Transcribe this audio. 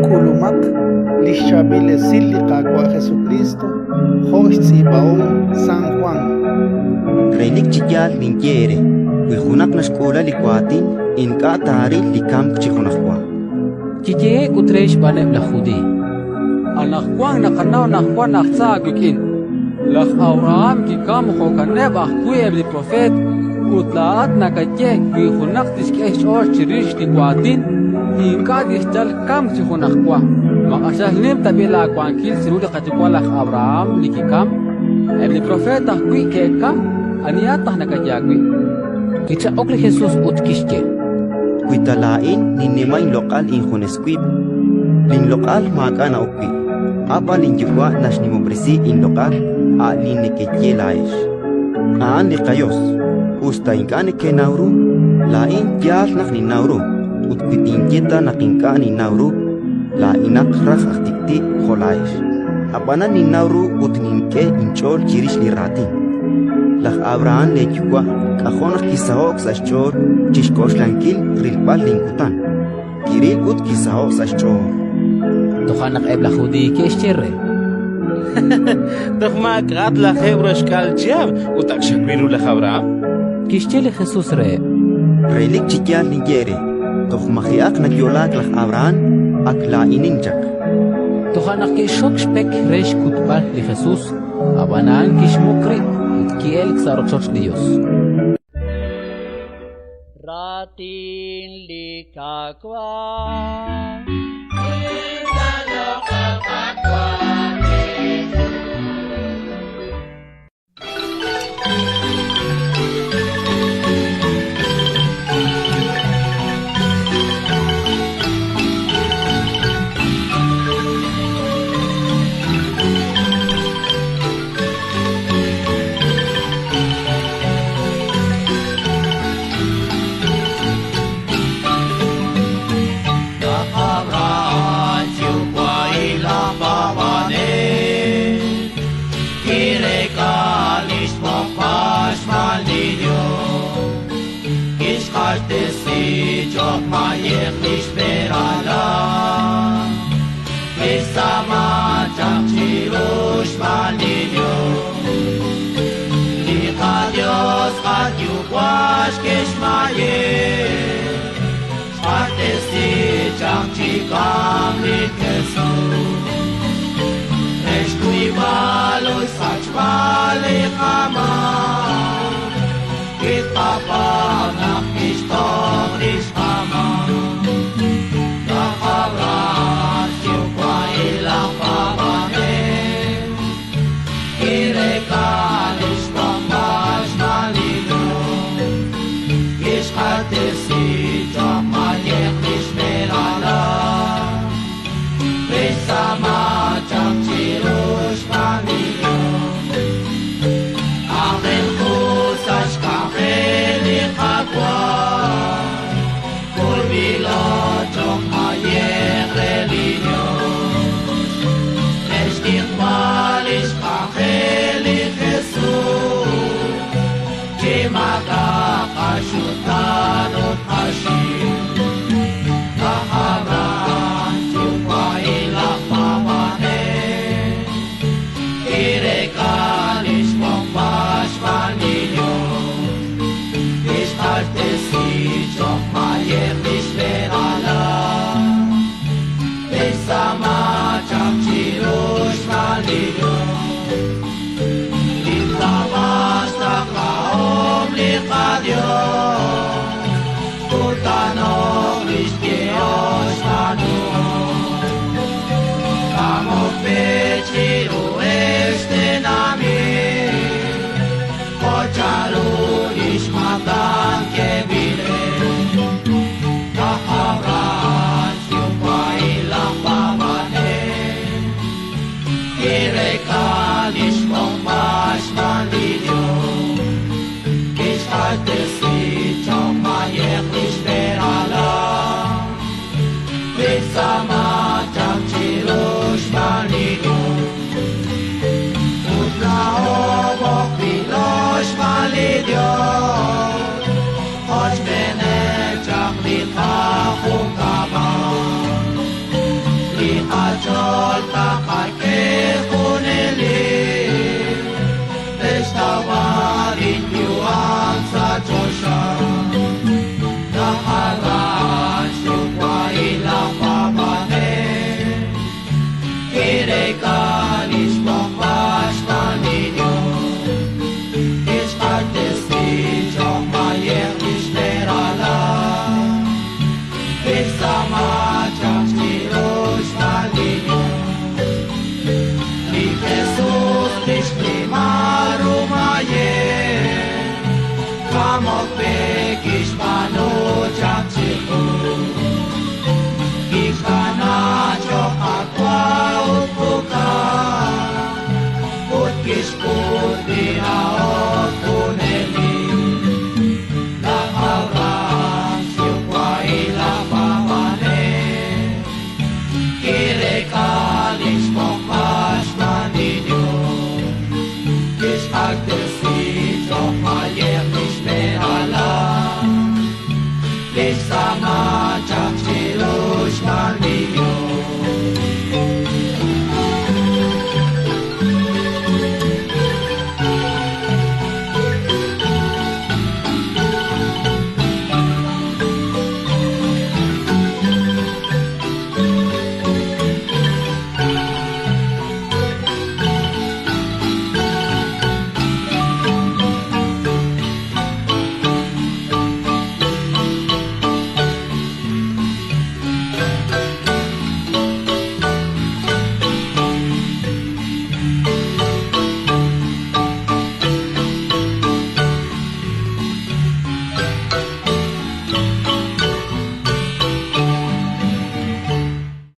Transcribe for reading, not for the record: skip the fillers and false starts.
K'ulumaq li xChaab'il Esil li Qaawa' Jesukriist jo' xtz'iib'ahom San Jwan. Relik chi yaal ninye eere: wi junaq naxk'uula li waatin, ink'a' taaril li kamk chi junajwa. Kiyehe'k ut re xb'aaneb' laj Judiiy: Anaqwan naqanaw naq wank aj tza aawik'in. Laj Abrahán kikamk jo'kaneb' ajwi' eb' li propeet, ut laa'at nakaye: «Wi junaq tixk'e xch'ool chirix li waatin, ink'a' tixyal kamk chi junajwa». Ma q'axal nim tab'i' laawankil chiru li qayuwa' laj Abrahán li kikamk? Eb' li propeet ajwi' ke'kamk. Anihat naq nakaye aawib'? Kichaq'ok li Jesus ut kixye: Wi ta laa'in ninnima inloq'al injunes wib', linloq'al maak'a' na'ok wi'. A' b'an linYuwa' naxnimob'resi inloq'al, a' li nekeye laa'ex: A'an li qaYos. Us ta ink'a' nekenaw ru, laa'in yaal naq ninnaw ru; ut wi tinye ta naq ink'a' ninnaw ru, laa'inaq raj aj tik'ti' jo' laa'ex. Ab'anan ninnaw ru ut nink'e inch'ool chirix li raatin. Laj Abrahán leeyuwa' k'ajo' naq kisaho'k sa' xch'ool chi xk'oxlankil rilb'al linkutan: kiril ut kisaho'k sa' xch'ool. Toja' naq eb' laj Judiiy ke'xye re: Toj maak'a'at 60 chihab' ut ak xawil ru laj Abrahán. Kixye li Jesus reheb': Relik chi yaal ninye eere: toj maji'aq nayo'laak laj Abrahán, ak laa'inin chaq. Toja' naq ke'xxok xpek re xkutb'al li Jesus, ab'an a'an kixmuq rib' ut ki'elk sa' rochoch li Yos. Raatin li Qaawa'. Sama.